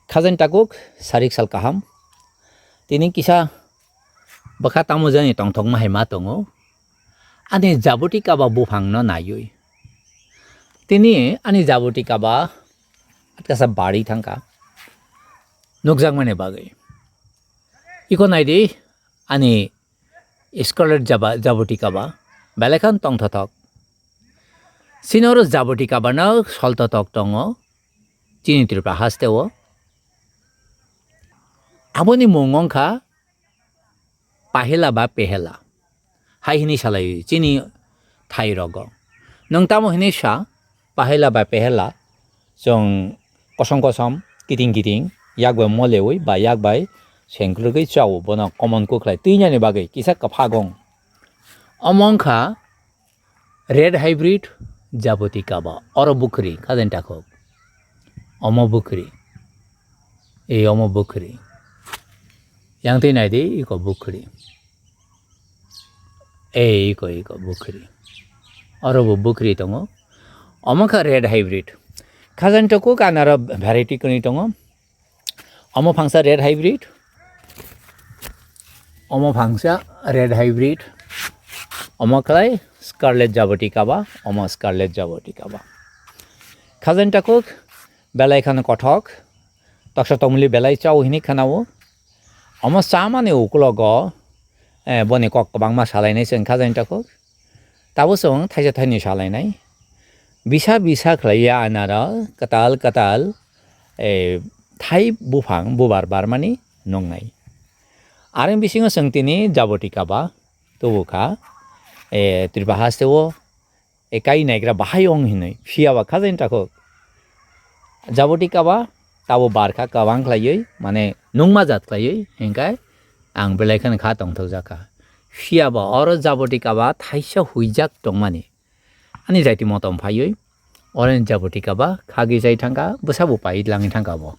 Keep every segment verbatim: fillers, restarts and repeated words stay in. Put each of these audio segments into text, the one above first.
Khajaini takhuk sarik sal kaham. Tini kisa bwkha tamo jani tongthokma hai ma tongo. Ani jaboti kaba buphangno naiwi. Tini ani jaboti kaba atkasa bari thangkha. Nukjakmani bagwi. Iko naidi ani scarlet jaba-, jaboti kaba. Belai khan tongthothok. Chini oro jaboti kabano solthothok tongo. Chini Tripura hasteo. Aboni mung wngkha Pahela ba Pehela. Hai hini salai chini thai rogo. Nwng tamo hini sa Pahela ba Pehela chwng kosom kosom kiting kiting yak bai molewi ba yak bai sengkrwgwi chao bono common kwkhlai twinani bagwi kisa kwphagong. Omo wngkha Red hybrid, jaboti kaba, oro bukhri, khajaini takhuk. Omo bukhri. Ei omo bukhri. Yang twi naidi, iko bukhri. Ei iko, iko bukhri. Oro bo bukhri tongo. Omo kha red hybrid. Khajaini takhuk anaro variety kwnwi tongo. Omo phangsa red hybrid. Omo phangsa red hybrid. Omo khlai scarlet jaboti kaba. Omo scarlet jaboti kaba. Khajaini takhuk belai khano kothok. Toksa tongmili belai chao hini khanao. Omo chamani ukulogo, eh, boni kok kwbangma salainai chwng khajaini takhuk. Tabo chwng thaisa thaini salainai. Bisa bisa khlaiya anaro kwtal kwtal, eh, thai buphang bubar barmani nungnai. Areng bisingo chwng tini jaboti kaba tubukha, eh, Tripura hasteo, eh, kai naigra bahai ong hinwi. Phiya ba khajaini takhuk. Jaboti kaba tabo barkha kwbang khlaiwi, mane nungma jat khlaiwi, hinkhe ang belai kheno kha tongthokjakha. Phiya ba oro jaboti kaba thaisa huijak tongmani. Ani jaiti motom phaiwi, oroni jaboti kaba khagwi jai thangkha, bwsabo pai langwi thangkha bo.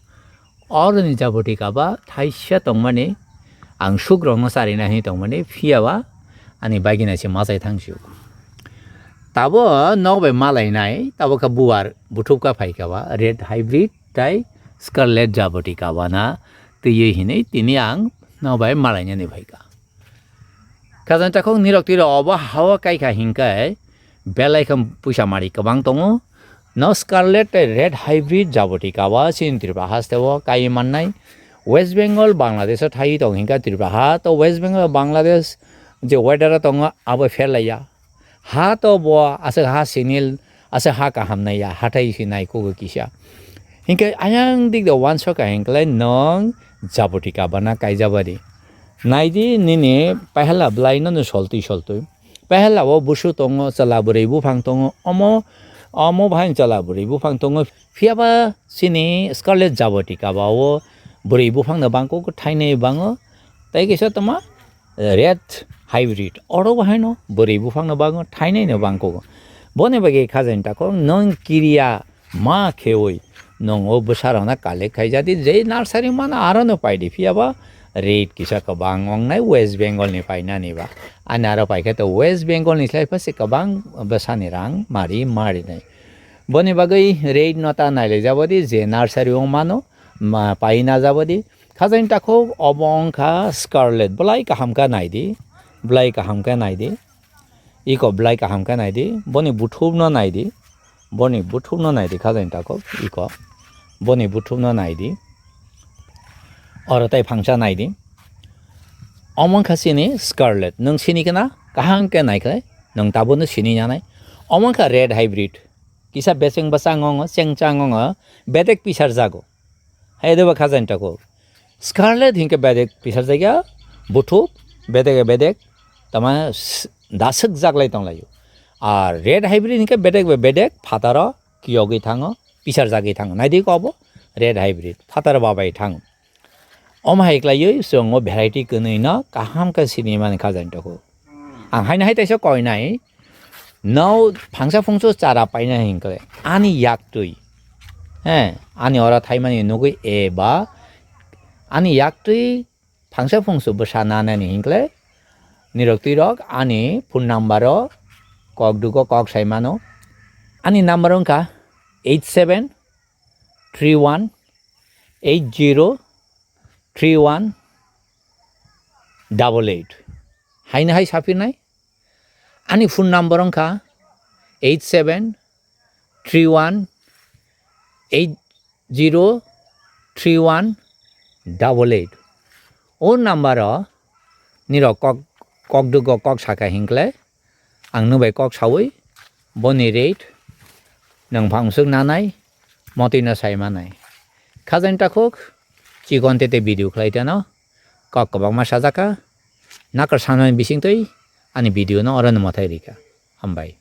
Oroni jaboti kaba thaisa tongmani, ang sukrokno charina hinwi tongmani, phiya ba ani bagina se machai thang sio. Tabo nok bai malainai, tabo kha buar buthub kha phaikha ba, red hybrid tai scarlet jaboti kaba na twiwi hinwi tini ang nok bai malainani phaikha. Khajaini takhuk nirok tiro obo hao kaikha hinkhe belai khe puisa mari kwbang tongo. No scarlet tei red hybrid jaboti kaba chini Tripura hasteo kai mannai. West Bengal, Bangladesh o thaiwi tong hinkhe Tripura ha to West Bengal, Bangladesh je weather o tongo abo pherlaiya. Ha to bo aswk ha sinil, aswk ha kaham naiya, hathai si nai kugo kisa. Hinkhe ayang dik da uansukha hinkhe nwng jaboti kaba na kaijabadi. Naidi nini pahela bwlaino no soltwi soltwi. Pahela o busu tongo, chwla bwrwi buphang tongo, omo, omo bahai chwla bwrwi buphang tongo. Phiya ba chini scarlet jaboti kaba o bwrwi buphang no bangkuk thainwi bango. Tei kisa tongma red hybrid. Oro bahaino bwrwi buphang no bango, thainwi no bangkuk. Boni bagwi khajaini takhuk nwng kiriya ma khewi nwng o bwsarokno collect khaijadi, je nursery mano arono paidi, phiya ba rate kisa kwbang wngnai West Bengal ni painani ba. Ani aro paikha to West Bengal ni slai phase kwbang bwsani rang mari marinai. Boni bagwi rate no ta nailaijabadi, je nursery wng mano ma paina jabadi. Khajaini takhuk obo wngkha scarlet, bwlai kaham khe naidi, bwlai kaham khe naidi. Iko bwlai kaham khe naidi, boni buthubno naidi, boni buthubno naidi khajaini takhuk iko, boni buthubno naidi. Oro tei phangsa naidi. Omo wngkha chini scarlet, nwng sini khe na kaham khe naikhe nwng tabukno sini nanai. Omo wngkha red hybrid, kisa becheng bwchang wngo, chengchang wngo, bedek pisar jago. Hai deba khajaini takhuk. Scarlet hinkhe bedek pisar jagya, buthub, bedek bedek, tama s-, daswk jaklai tonglaio. Ar red hybrid hinkhe bedek be bedek, phataro kiyogwi thango, pisar jagwi thango. Naidi kobo red hybrid, phataro babai thango. Omo hai khlaiwi chwng o variety kwnwi no kaham khe sini mani khajaini takhuk. Ang haino hai teisa koinai, no phangsa phungsu chara paina hinkle ani yaktwi, he, ani ora thaimani nugwi eba ani yaktwi phangsa phungsu bwsa nanani hinkle nirok twirok ani phone number o kok dugo kok sai mano. Ani number wngkha eight seven three one eight zero three one double eight. Haino hai saphinai. Ani phone number wngkha eight seven three one eight zero three one double eight. O number o nirok kok, kok dugo kok saka hinkle ang nung bai kok sawi boni rate nung phang suk nanai motwi no sai manai. Khajani takhuk chikon tete video khlai teno kok kwbangma sajaka nakar sanani bisingtwi ani video no oro no mwthai rika. Hambai.